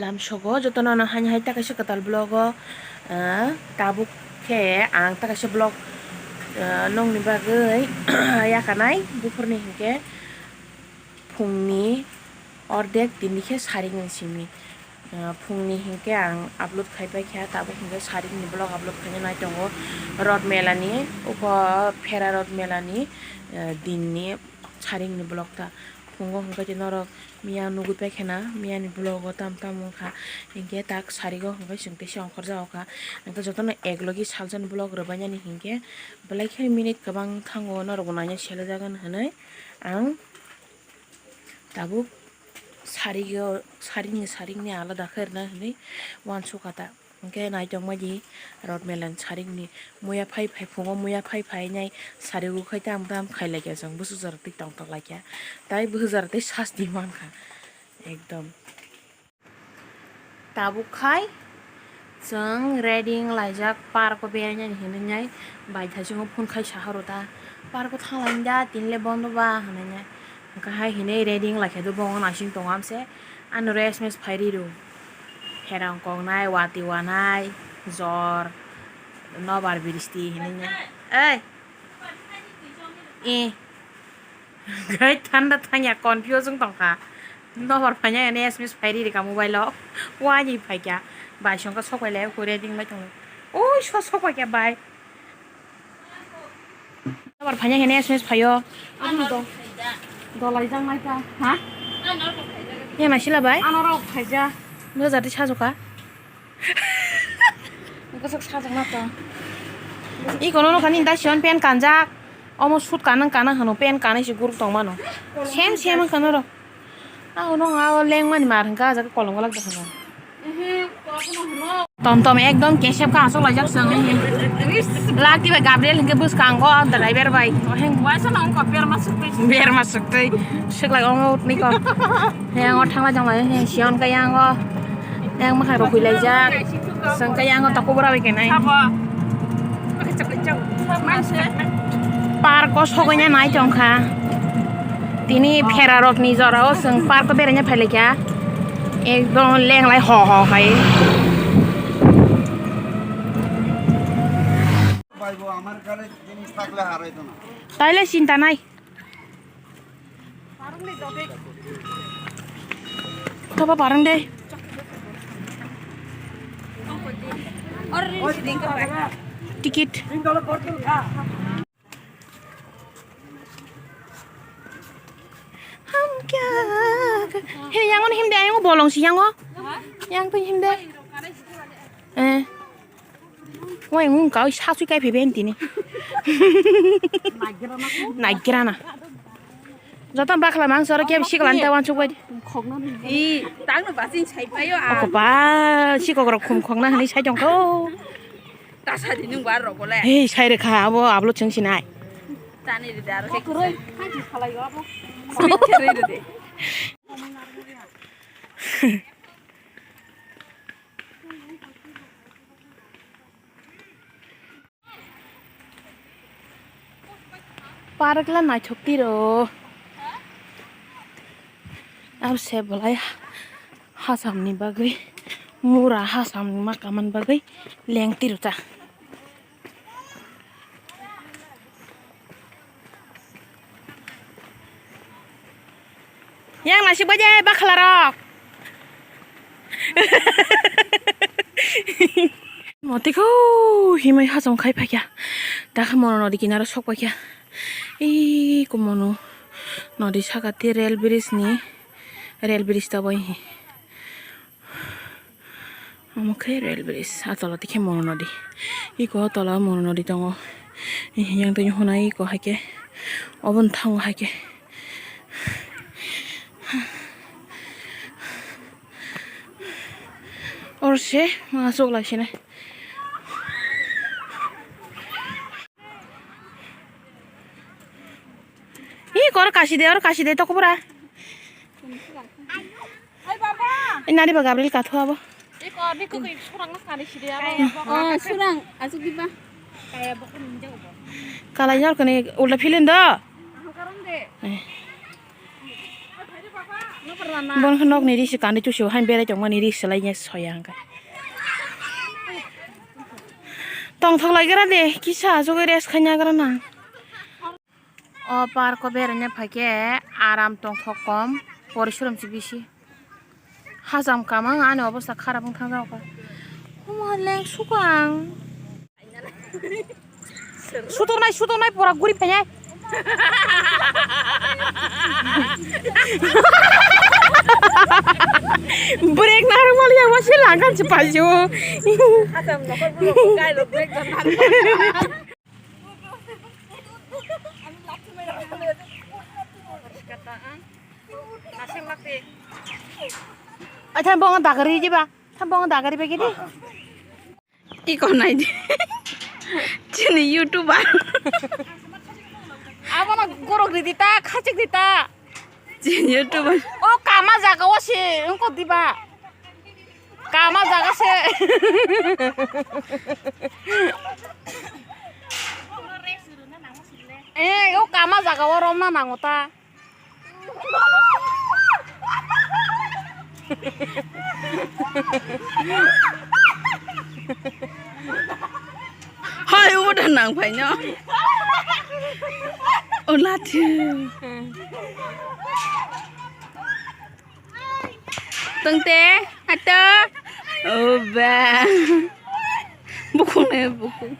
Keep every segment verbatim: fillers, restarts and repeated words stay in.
Lamsogo jotono no haino hai ta kaisa kwtal vlog o, ah, tabuk khe ang ta kaisa vlog, ah, nongni bagwi yakarnai buphurni hinkhe phungni ordek tini khe sarik ni simi, ah, phungni hinkhe ang upload khai paikha, tabuk hinkhe sarik ni vlog upload khaina nai tongo. Rod mela ni uko phera rod mela ni, ah, din ni sarik ni vlog ta phungo hinkhe norok miya nugwi paikha na, miya ni vlog o tam tam wngkha, hinkhe tak sarigo hinkhe chwng teisa ongkhorjak kha, hinkhe jotono eklogi salsa ni vlog rwbainani hinkhe belai khe minute kwbang thango norokbo naina selajagan hinwi ang tabuk sarigo, sarikni sarikni alada khe rwna hinwi uansukha ta. Hwnkhe naitokmani rod mela ni sarikni muya phai phai phungo muya phai phai nai sarigo khai tam tam khai laikha chwng bwswk jora twi tong tong laikha tai bwswk jora tei sasti mankha ekdom. Tabuk khai chwng ready wng laijak park o berainani hinwi nai baithaichungo phone khai saha rw ta park o thang laini da tini le bondo ba hinwi nai hwnkhe hai hinwi ready wng laikha do bo naising tongo amse. Ano rest mes phai riro. Herang koknai, wati wanai, jor, nobar biristi hinwi. Ei! Eh. Gai thanda thangya confuse wng tongkha. Nobar phanya ene S M S phai riri ka mobile o. Wani phaikya. Bai songkha sokwai lai kore ding bai tongo. Oi so sokwai kya bai. Abar phanya hene S M S phaio. Ano do. Dolai jang nai ta. Ha? Ya na sila bai. Ano rok phaija. Bo jati sajuka. Bwswk sajakna to. I kono no khani da sion pen kanjak. Omo sut kanang kanang hano pen kanai si guruk tong mano. Sem sem khano ro. Ang no nga o leng mani mar hwnkha, ah jaga kolom golak jakha no. Tom tom ekdom kesep kha asok laijak song he. Lak tiba Gabriel hwnkhe bwskango driver bai. Waisa nang ko berma sukti. Berma sukti. Sik lai omo utni ko. He ang o thangla jang lai he sion ka yang o. Yang makhang rokhui laijak. Song ka yang o tako bora bai kenai. Park o sogwina nai tongkha. Tini phera rokni jora o chwng park o beraina phailaikha. Ekdom lenglai ho ho khai. Taile chinta nai. Thapa parang de. Ticket. Ham kya kar-, he yango him de, yango bolong si yango. Yang tu him de. Eh. Wai ngung kau sa sui kai phai ben tini. Naigrana. Joto bakla mang soro khe siklan ta wansuk bai. I tangno basing sai payo a. Oko ba sikok rok khum khokna hwnwi sai tong kho. Ta sa di nung bar rok le. Hei sai re kha abo ablo chwng sinai. Tani ri dar khe. Speed khe ri de. Park la naithok tiro. Abo se bolai hasamni bagwi mura hasamni ma kaman bagwi leng tiro ta. Yang nasik bai je bakla rok. Motiko himai hachong khai phaikya. Dakha mono nodi kinaro sok paikya. Iko mono nodi saka te rail bridge ni, rail bridge ta bai hi. Omo khe rail bridge, a tola dikhe mono nodi. Iko tola mono nodi tongo. Yang twi hwnai iko hai khe. Obo thango hai khe. Oro se ma aswk lai sinai. Ih, kor kasi de, or kasi de, toko pura. Ih, nari ba Gabriel katho abo. Oh, surang, asuk diba. Kalai nor kani ulta filin do. Eh. Bon khe nokni ri se kanwi tusio hain berai tongmani ri se lai ya soya hwnkhe. Tongthok lai gra de kisa asugwi rest khaina gra na. O park o beraina phaikhe aram tongthok kom, porishram se bisi. Hacham kama wng ani obostha kharap wng thang jak kha. Omo leng suka ang. Sutornai, sutornai pora guri phainai. Break narwk maliya wase langkan se paisio. Hacham nokhor bwrwi kailo break narwk. Ai, thang bongo dagari diba? Thang bongo dagari bagi di. Iko nai di. Chini YouTuber. Abono gorok ridi ta, khachik di ta. Chini YouTuber. O kama jaga o se, wngkha diba? Kama jaga se. Eh, o kama jaga o romna nango ta. Hai, ubo da nang phaino. O lathi. Tongte, ato. O ba. Bukhung ne bukhung.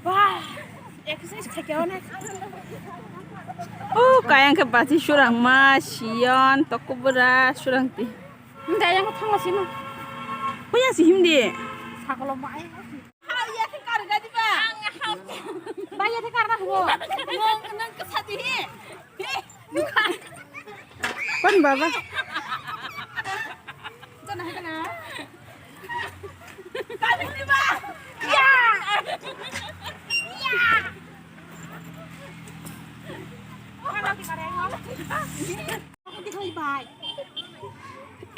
Wah, exercise khaikhe onek. O kayang khe basi surang ma, siyon, tokubura, surang ti. Dayang thangla sino. Kuyang si himdi. Sakolo ma ai. Bhaiya the karga diba? Bhaiya the karga hubo. Nang nang kasa di. Kon baba? Kana hai kana? Karga diba? Ya. Ya.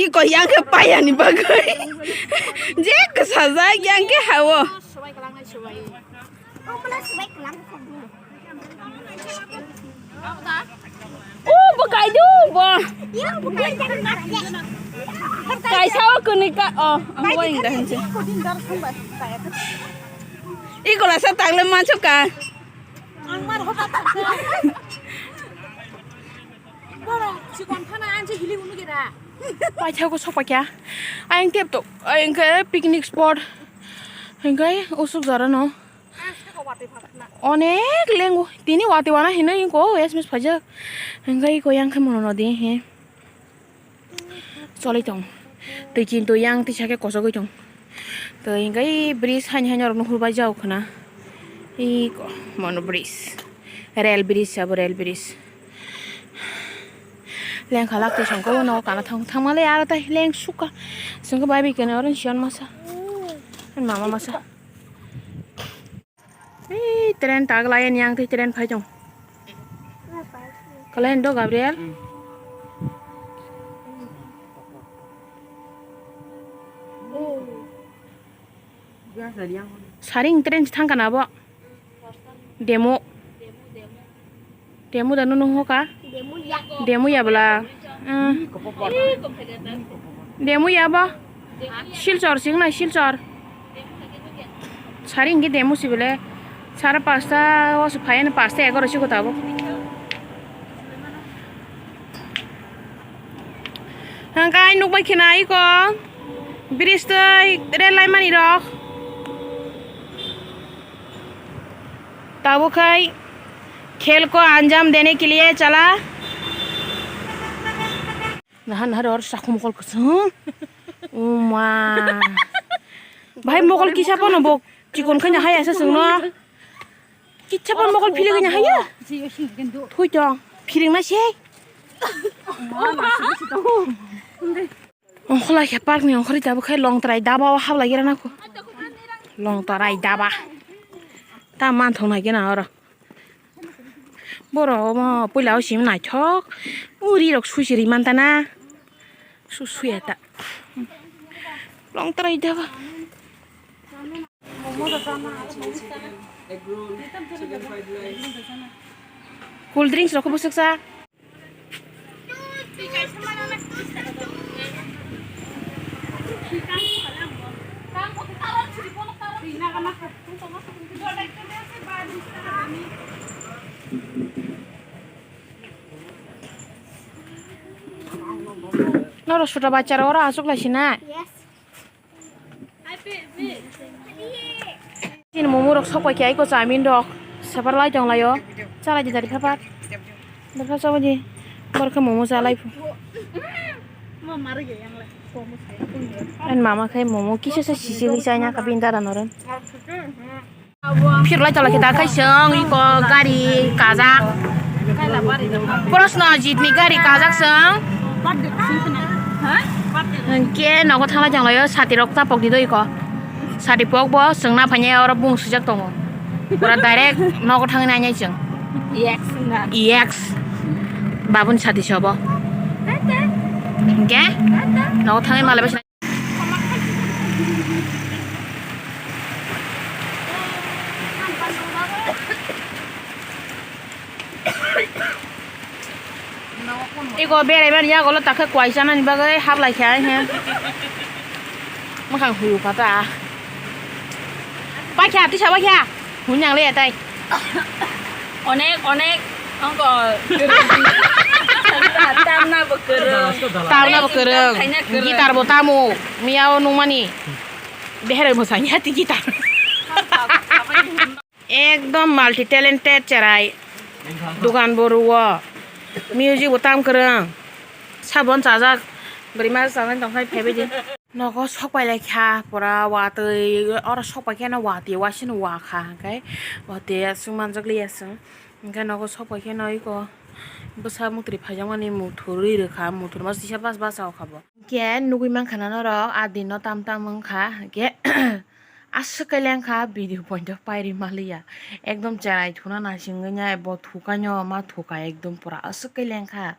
Iko yang khe payani bagwi. Je kwsajak yang khe hao. O bo kaidu bo. Kaisa o kwnwi ka o. Ang bo ingda hinse. Iko lasa tangle mansuka. Paithago sokpakya. Ayang tep tok. Ayang khe picnic spot. Hingkai usuk jora no. Onek lengo. Tini wati wana hino ingko S M S phaijak. Hingkai iko yang khe mono nodi he. Choli tong. Twi chin twi yang tisa khe kosogwi tong. Twi hingke bridge haini haino rok nuhur bai jao khna. Iko mono bridge. Rail bridge abo rail bridge. Lengkha lak twi songkhe o nogo kana thang thangmale aro tai leng suka. Songkhe bai bai kene oro siyan masa. Mama masa. Ei, train taglai ani ang tei train phai tong. Kalain do, Gabriel? Saring train thang kana bo? Demo. Demu da nunu hoka? Demu ya bla. Demu ya ba? Silchar sing na Silchar. Sari hingke demu si bele. Sara pasta o se phai ani pasta egaro si kota bo. Hangkai nukbai khina iko. Bridge tei rel lai mani rok. Tabuk hai khel ko anjam dene ke liye chala. Nahan nahan or sakhum kol kusung. Uma. Bhai mokol kisa pono bok chikon khanya hai asa sungno. Kisa pono mokol phili khanya hai ya. Thui tong. Phiring na sei. Ongkholai khe park ni ongkhorwi tabuk khe Longtrai daba o hablai gira nang kho. Longtrai daba. Ta manthok nai gena oro. Borok omo puila o simi naithok. Uri rok suisi ri man ta na. Su suya ta. Longtrai daba. Cool drinks rok khe bwswk cha. Norok chota bachara oro achuk lai sinai. Yes. Chini momo rok sok pai khe aiko chowmin rok separ lai tong lai o. Chalai di dari phapar. Dopha chabo di. Bor khe momo chalai phu. Ani mama khe momo kisa sa sisi wi chai na kha bini dada no ren. Phirlai tala kita khai song iko gari kajak. Proshno jitni gari kajak song. Hwnkhe nogo thanglai tonglaio sati rok chapok di do iko. Sati pok bo chwng na phanya oro bung swijak tongo. Pura direct nogo thangwi nainai chwng. Ex na. Ex. Babun sati sobo. Hwnkhe nogo thangwi malai bai. Iko berai mani yago lo takhe kwai chanani bagwi hablai kha he. Mwkhang huru kha ta. Pai kha tisa pai kha. Hunyang le tai. Onek, onek, ongko kwrwng. Tamna bo kwrwng. Tamna bo kwrwng. Khaina kwrwng. Guitar bo tamo, miyao nungmani. Beherai mwsang ya ti guitar. Ekdom multi talented cherai. Dukan bo rwo. Music bo tam kwrwng. Sabon chajak. Bwrwi ma chanai tongkhai phaibai di. Nogo sok pai lai kha pura watwi, oro sok pai khe no watwi wasino wa kha, hwnkhe watwi aswk manjak liya chwng, hwnkhe nogo sok pai khe no iko bwsa mwtwrwi phaijakmani muthurwi rwkha, muthurma kisa bas bas o kha bo. Hwnkhe nugwi mankha na norok a din no tam tam wngkha, hwnkhe aswk khe lengkha video point o pairwi maliya, ekdom cherai thuna naisingwi nai bo thukaino ma thuka ekdom pura aswk khe lengkha.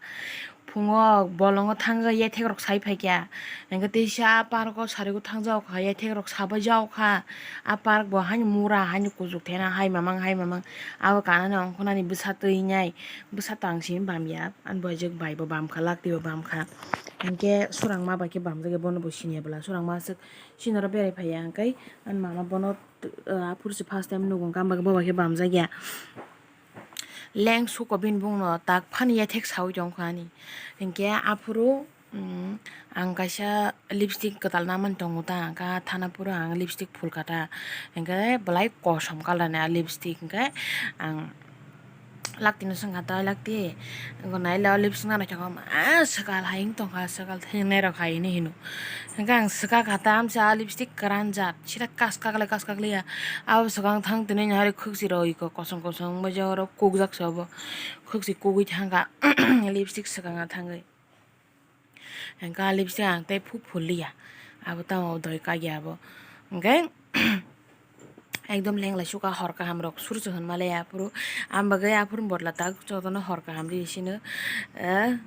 Phungo bolongo thangjak yaithek rok sai phaikha, hwnkhe teisa park o sarigo thangjak kha, yaithek rok sabai jak kha. A park bo haino mura, haino kuchuk thena, hai mamang, hai mamang. Abo kanani ongkhornani bwsa twi nai, bwsa tang simi bamya, ani boyajwk bai bo bamkha, laktwi bo bamkha. Hwnkhe surangma bai khe bamjakya, bono bo siniya bwla, surangma aswk sinoro berai phaiya, hwnkhe ani mama bono, uh, aphuru se first time nugo, hwnkhe ang bo bai khe bamjakya. Leng suko bini bukno tak phani yaithek saui tongkha ani. Hinkhe aphuru, mm, ang kaisa lipstick kwtal namani tongo ta, hwnkhe thana phuru ang lipstick phulkha ta. Hinkhe belai kosom colour ni a lipstick, hinkhe ang laktino swngkha ta, "Lakti, nai le o lipstick no naithok ma swkal hai wng tongkha, swkal thengnairok hai," hinwi hino. Hinkhe ang swkakha ta, amsa a lipstick kwran jat, sida kaskak le kaskak liya. Abo swkang thang tini nahari khwksi rw iko kosong kosong wngbaijak oro kukjak se obo khwksi kugui thangkha lipstick swkang a thangwi. Hinkhe a lipstick ang tei phu phul liya abo tamo doi kagya abo hinkhe ekdom lenglai sukha hor kaham rok sursu hinmale aphuru ang bagwi aphuru bodla tak jotono hor kaham ri sino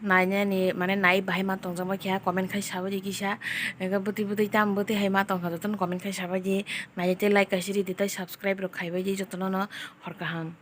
nainani mane nai bahai ma tongjak ma khe comment khai sabaidi kisa hinkhe bwtwi bwtwi tamo bwtwi hai ma tongkha jotono comment khai sabaidi. Naitwi like kaisa ridi tei subscribe rok khaibaidi jotono no hor kaham.